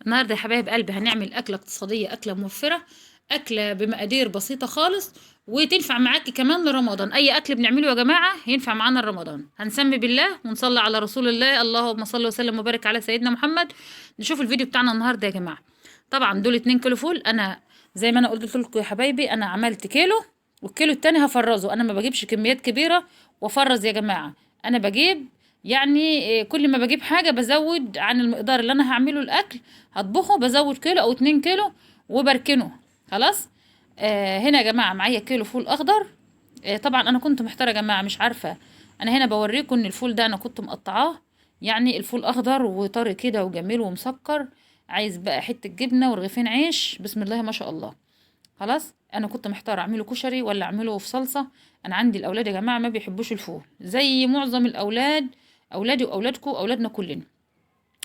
النهارده يا حبايب قلبي هنعمل اكله اقتصادية، اكله موفره، اكله بمقادير بسيطة خالص، وتنفع معاكي كمان لرمضان. اي اكل بنعمله يا جماعة ينفع معانا لرمضان. هنسمي بالله ونصلي على رسول الله، اللهم صل وسلم وبارك على سيدنا محمد. نشوف الفيديو بتاعنا النهارده يا جماعة. طبعا دول 2 كيلو فول. انا زي ما انا قلت لكم يا حبايبي، انا عملت كيلو والكيلو التاني هفرزه. انا ما بجيبش كميات كبيرة وافرز يا جماعة، انا بجيب يعني كل ما بجيب حاجة بزود عن المقدار اللي انا هعمله الاكل هطبخه، بزود كيلو او 2 كيلو وبركنه خلاص. هنا يا جماعة معايا كيلو فول اخضر. طبعا انا كنت محتارة يا جماعة، مش عارفه. انا هنا بوريكم ان الفول ده انا كنت مقطعاه، يعني الفول اخضر وطري كده وجميل ومسكر، عايز بقى حتة جبنه ورغيفين عيش، بسم الله ما شاء الله. خلاص انا كنت محتارة اعمله كشري ولا اعمله في صلصه. انا عندي الاولاد يا جماعة ما بيحبوش الفول زي معظم الاولاد، اولادي واولادكم اولادنا كلنا.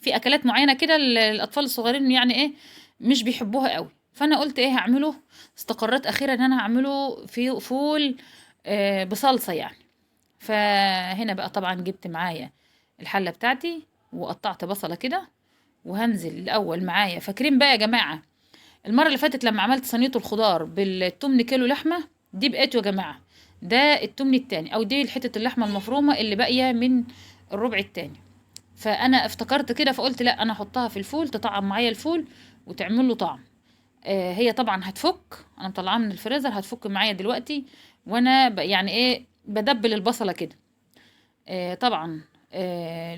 في اكلات معينة كده الاطفال الصغيرين يعني ايه مش بيحبوها قوي، فانا قلت ايه هعمله، استقريت اخيرا ان انا هعمله في فول بصلصه يعني. فهنا بقى طبعا جبت معايا الحلة بتاعتي وقطعت بصله كده، وهنزل الاول معايا. فاكرين بقى يا جماعة المرة اللي فاتت لما عملت صينية الخضار بالتمن كيلو لحمه، دي بقيته يا جماعة، ده التمن التاني او دي حتة اللحمة المفرومه اللي باقية من الربع التاني. فانا افتكرت كده فقلت لا انا احطها في الفول تطعم معايا الفول وتعمل له طعم. هي طبعا هتفك، انا مطلعاها من الفريزر هتفك معايا دلوقتي، وانا يعني ايه بدبل البصله كده. طبعا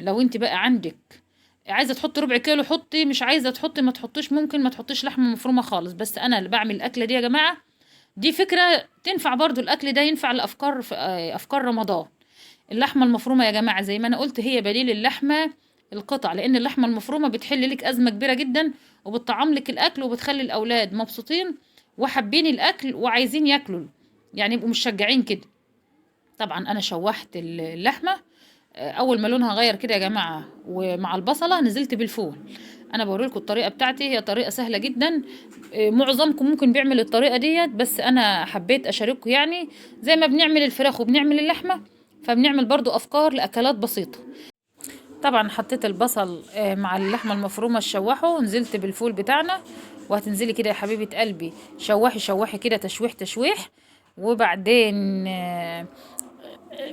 لو انت بقى عندك عايزه تحطي ربع كيلو حطي، مش عايزه تحطي ما تحطيش، ممكن ما تحطيش لحمه مفرومه خالص. بس انا اللي بعمل الاكلة دي يا جماعة، دي فكرة تنفع برضو، الاكل ده ينفع لافكار افكار رمضان. اللحمة المفرومه يا جماعة زي ما انا قلت هي بديل اللحمة القطع، لان اللحمة المفرومه بتحل لك ازمة كبيرة جدا، وبتطعم لك الاكل، وبتخلي الاولاد مبسوطين وحابين الاكل وعايزين ياكلوا، يعني يبقوا مشجعين كده. طبعا انا شوحت اللحمة اول ما لونها غير كده يا جماعة ومع البصله نزلت بالفول. انا بوريلكم الطريقة بتاعتي، هي طريقه سهلة جدا، معظمكم ممكن بيعمل الطريقة ديت، بس انا حبيت اشارككم. يعني زي ما بنعمل الفراخ وبنعمل اللحمة، فبنعمل برضو افكار لاكلات بسيطة. طبعا حطيت البصل مع اللحمة المفرومه تشوحه، ونزلت بالفول بتاعنا. وهتنزلي كده يا حبيبه قلبي شوحي شوحي كده تشويح تشويح. وبعدين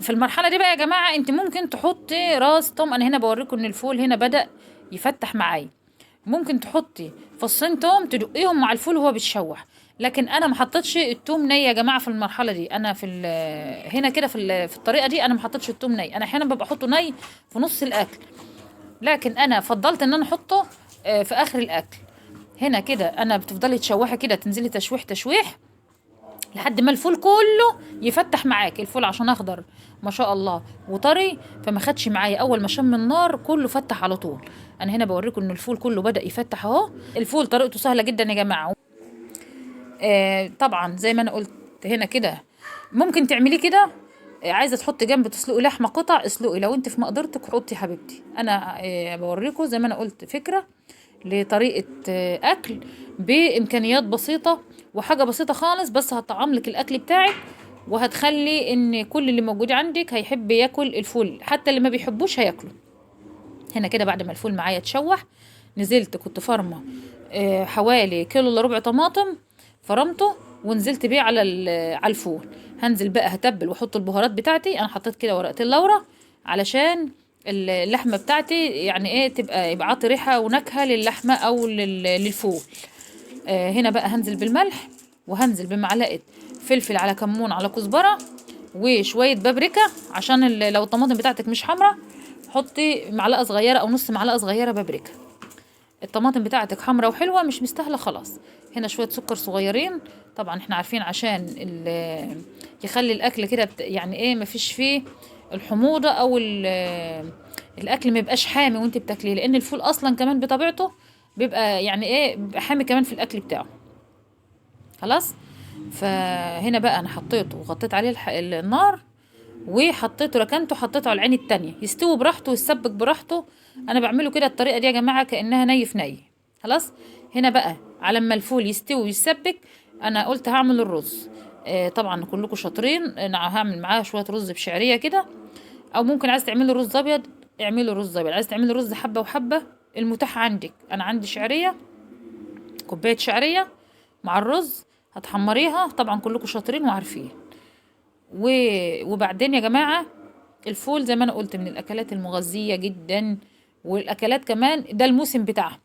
في المرحلة دي بقى يا جماعة انت ممكن تحطي راس توم. انا هنا بوريكم ان الفول هنا بدا يفتح معايا، ممكن تحطي فصين توم تدقيهم مع الفول وهو بيتشوح، لكن انا ما حطيتش التوم ني يا جماعة في المرحلة دي. انا في هنا كده في الطريقة دي انا ما حطيتش التوم ني، انا احيانا ببقى احطه ني في نص الاكل، لكن انا فضلت ان انا احطه في اخر الاكل. هنا كده انا بتفضلي تشوحي كده، تنزلي تشويح تشويح لحد ما الفول كله يفتح معاك. الفول عشان اخضر ما شاء الله وطري، فما خدش معايا، اول ما شم النار كله فتح على طول. انا هنا بوريكم ان الفول كله بدا يفتح اهو. الفول طريقته سهلة جدا يا جماعة. طبعا زي ما انا قلت هنا كده ممكن تعمليه كده، عايزه تحطي جنب تسلقي لحمه قطع اسلقي، لو انت في مقدرتك حطي يا حبيبتي. انا بوريكم زي ما انا قلت فكرة لطريقه اكل بامكانيات بسيطة وحاجه بسيطة خالص، بس هتطعم لك الاكل بتاعك، وهتخلي ان كل اللي موجود عندك هيحب ياكل الفول، حتى اللي ما بيحبوش هياكله. هنا كده بعد ما الفول معايا اتشوح، نزلت كنت فرمه حوالي كيلو الا ربع طماطم، فرمته ونزلت بيه على الفول. هنزل بقى هتبل واحط البهارات بتاعتي. انا حطيت كده ورقتين لورا علشان اللحمة بتاعتي يعني ايه تبقى، يبقى عاطي ريحه ونكهه للحمه او للفول. هنا بقى هنزل بالملح، وهنزل بمعلقه فلفل على كمون على كزبره وشوية بابريكا، عشان لو الطماطم بتاعتك مش حمرا حطي معلقه صغيرة او نص معلقه صغيرة بابريكا. الطماطم بتاعتك حمرا وحلوه مش مستاهلة خلاص. هنا شوية سكر صغيرين، طبعا احنا عارفين عشان يخلي الاكل كده يعني ايه مفيش فيه الحموضة او الاكل ما يبقاش حامي وانت بتاكليه، لان الفول اصلا كمان بطبيعته بيبقى يعني ايه بيبقى حامي كمان في الاكل بتاعه. خلاص فهنا بقى انا حطيته وغطيت عليه النار، وحطيته ركنته، حطيته على العين التانية يستوي براحته ويتسبك براحته. انا بعمله كده الطريقة دي يا جماعة كانها ني في ني. خلاص هنا بقى على ما الفول يستوي ويتسبك انا قلت هعمل الرز. طبعا كلكم شاطرين، انا هعمل معاه شوية رز بشعريه كده، او ممكن عايز تعملي رز ابيض اعملي رز ابيض، عايز تعملي رز حبه وحبه المتاح عندك. انا عندي شعرية، كوباية شعرية مع الرز هتحمريها، طبعا كلكم شاطرين وعارفين. وبعدين يا جماعة الفول زي ما انا قلت من الاكلات المغذية جدا، والاكلات كمان ده الموسم بتاعها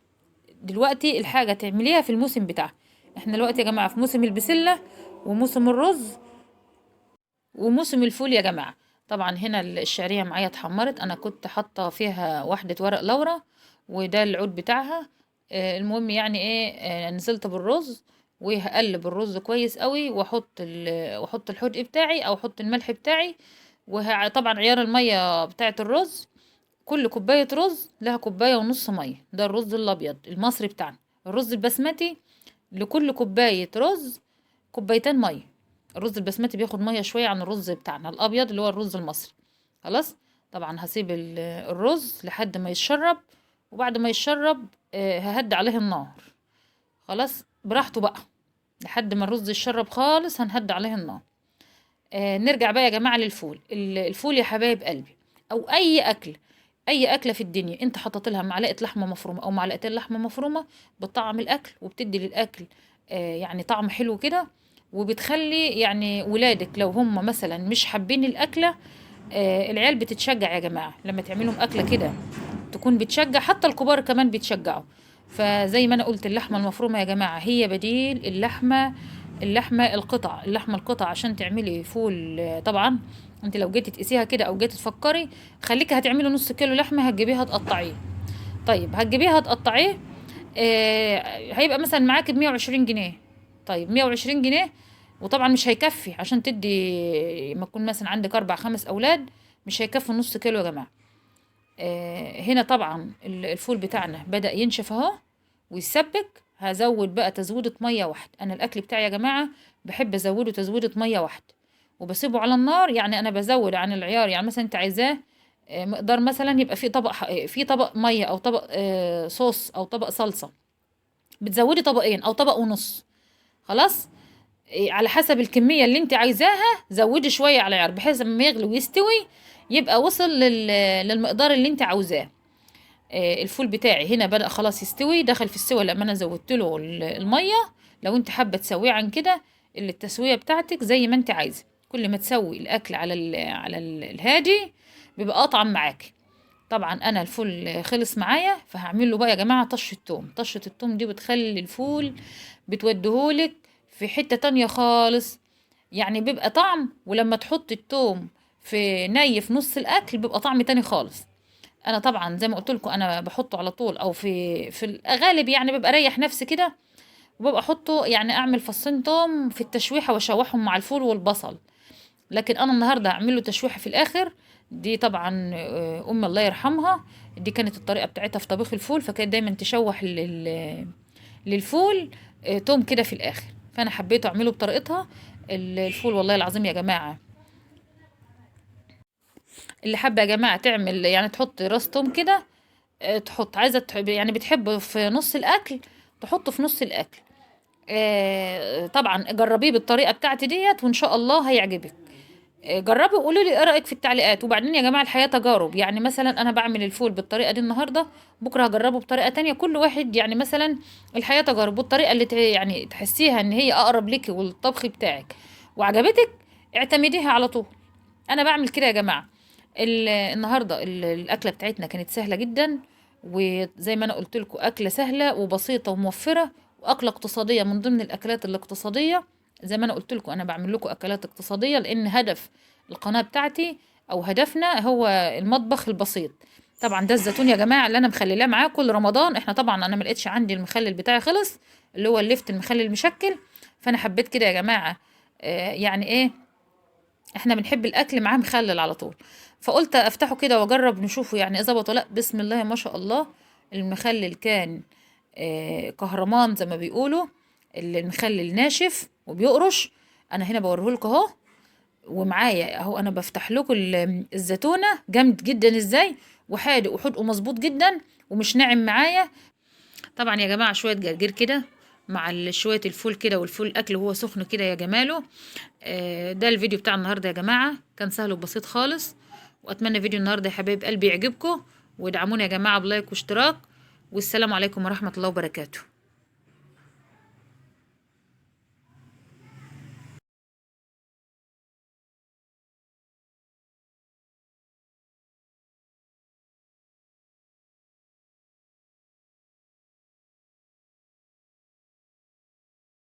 دلوقتي، الحاجة تعمليها في الموسم بتاعها. احنا دلوقتي يا جماعة في موسم البسله وموسم الرز وموسم الفول يا جماعة. طبعا هنا الشعرية معايا اتحمرت، انا كنت حاطه فيها واحدة ورق لورا وده العود بتاعها. المهم يعني ايه، نزلت بالرز وهقلب الرز كويس قوي، واحط الحدق بتاعي او احط الملح بتاعي. وطبعا عيار المية بتاعه الرز، كل كوباية رز لها كوباية ونص مية، ده الرز الابيض المصري بتاعنا. الرز البسمتي لكل كوباية رز كوبايتين مية. الرز البسمتي بياخد مية شوية عن الرز بتاعنا الابيض اللي هو الرز المصري. خلاص طبعا هسيب الرز لحد ما يتشرب، وبعد ما يتشرب ههدي عليه النار. خلاص براحته بقى لحد ما الرز يتشرب خالص، هنهدي عليه النار. نرجع بقى يا جماعة للفول. الفول يا حبايب قلبي، او اي اكل، اي اكله في الدنيا انت حطيت لها معلقه لحمه مفرومه او معلقتين لحمه مفرومه بتطعم الاكل وبتدي للاكل يعني طعم حلو كده، وبتخلي يعني ولادك لو هم مثلا مش حابين الاكلة، العيال بتتشجع يا جماعة لما تعملهم اكله كده تكون بتشجع، حتى الكبار كمان بيتشجعوا. فزي ما انا قلت اللحمة المفرومه يا جماعة هي بديل اللحمة القطع، اللحمة القطع عشان تعملي فول. طبعا انت لو جيتي تقيسيها كده او جيتي تفكري، خليكي هتعملي نص كيلو لحمه هتجيبيها تقطعيه. طيب هتجيبيها تقطعيه، هيبقى مثلا معاكي ب120 جنيه. طيب 120 جنيه وطبعا مش هيكفي عشان تدي، ما تكون مثلا عندك 4 5 اولاد مش هيكفي نص كيلو يا جماعة. هنا طبعا الفول بتاعنا بدأ ينشف اهو ويسبك. هزود بقى تزويدة مية واحدة. انا الاكل بتاعي يا جماعة بحب ازوده تزويدة مية واحدة وبسيبه على النار، يعني انا بزود عن العيار. يعني مثلا انت عايزاه مقدار مثلا يبقى في طبق مية او طبق صوص او طبق صلصة، بتزودي طبقين او طبق ونص. خلاص على حسب الكمية اللي انت عايزاها زودي شوية على العيار، بحيث لما يغلي ويستوي يبقى وصل للمقدار اللي انت عاوزاه. الفول بتاعي هنا بدأ خلاص يستوي، دخل في السوى لما انا زودت له المية. لو انت حابة تسويه عن كده، اللي التسوية بتاعتك زي ما انت عايزه، كل ما تسوي الاكل على الهادي بيبقى اطعم معاكي. طبعا انا الفول خلص معايا، فهعمل له بقى يا جماعة طشه توم. طشه التوم دي بتخلي الفول بتوديهولك في حتة تانية خالص، يعني بيبقى طعم، ولما تحط التوم في ني في نص الاكل بيبقى طعم تاني خالص. انا طبعا زي ما قلت لكم انا بحطه على طول، او في الغالب يعني ببقى اريح نفسي كده وببقى احطه، يعني اعمل فصين توم في التشويحه واشوحهم مع الفول والبصل. لكن انا النهارده هعمل له تشويحه في الاخر. دي طبعا امي الله يرحمها دي كانت الطريقة بتاعتها في طبيخ الفول، فكانت دايما تشوح للفول توم كده في الاخر، فانا حبيت اعمله بطريقتها. الفول والله العظيم يا جماعة اللي حابة يا جماعة تعمل يعني تحط راس توم كده، تحط، عايزه يعني بتحبه في نص الاكل تحطه في نص الاكل. طبعا جربيه بالطريقة بتاعتي ديت وان شاء الله هيعجبك. جربي وقولي لي ايه رايك في التعليقات. وبعدين يا جماعة الحياة تجارب، يعني مثلا انا بعمل الفول بالطريقة دي النهارده، بكره هجربه بطريقة تانية. كل واحد يعني مثلا الحياة تجارب، والطريقة اللي يعني تحسيها ان هي اقرب لك والطبخ بتاعك وعجبتك اعتمديها على طول. انا بعمل كده يا جماعة. النهارده الاكلة بتاعتنا كانت سهلة جدا، وزي ما انا قلت لكم اكله سهلة وبسيطة وموفره، واكله اقتصادية من ضمن الاكلات الاقتصادية. زي ما انا قلت لكم انا بعمل لكم اكلات اقتصادية، لان هدف القناة بتاعتي او هدفنا هو المطبخ البسيط. طبعا ده الزيتون يا جماعة اللي انا مخللاه معاه كل رمضان. احنا طبعا انا ما لقيتش عندي المخلل بتاعي خلص، اللي هو اللفت المخلل المشكل، فانا حبيت كده يا جماعة يعني ايه، احنا بنحب الاكل معاه مخلل على طول، فقلت افتحه كده واجرب نشوفه يعني ظبط ولا لا. بسم الله ما شاء الله المخلل كان كهرمان زي ما بيقولوا، المخلل ناشف وبيقرش. انا هنا بوريهولكوا اهو، ومعايا اهو انا بفتح لكم الزيتونه جامد جدا ازاي، وحادق وحدقه مظبوط جدا ومش ناعم معايا. طبعا يا جماعة شوية جرجير كده مع شوية الفول كده، والفول اكل وهو سخن كده يا جماله. ده الفيديو بتاع النهارده يا جماعة، كان سهل وبسيط خالص، واتمنى فيديو النهارده يا حبايب قلبي يعجبكم، وادعمونا يا جماعة ب like واشتراك، والسلام عليكم ورحمة الله وبركاته.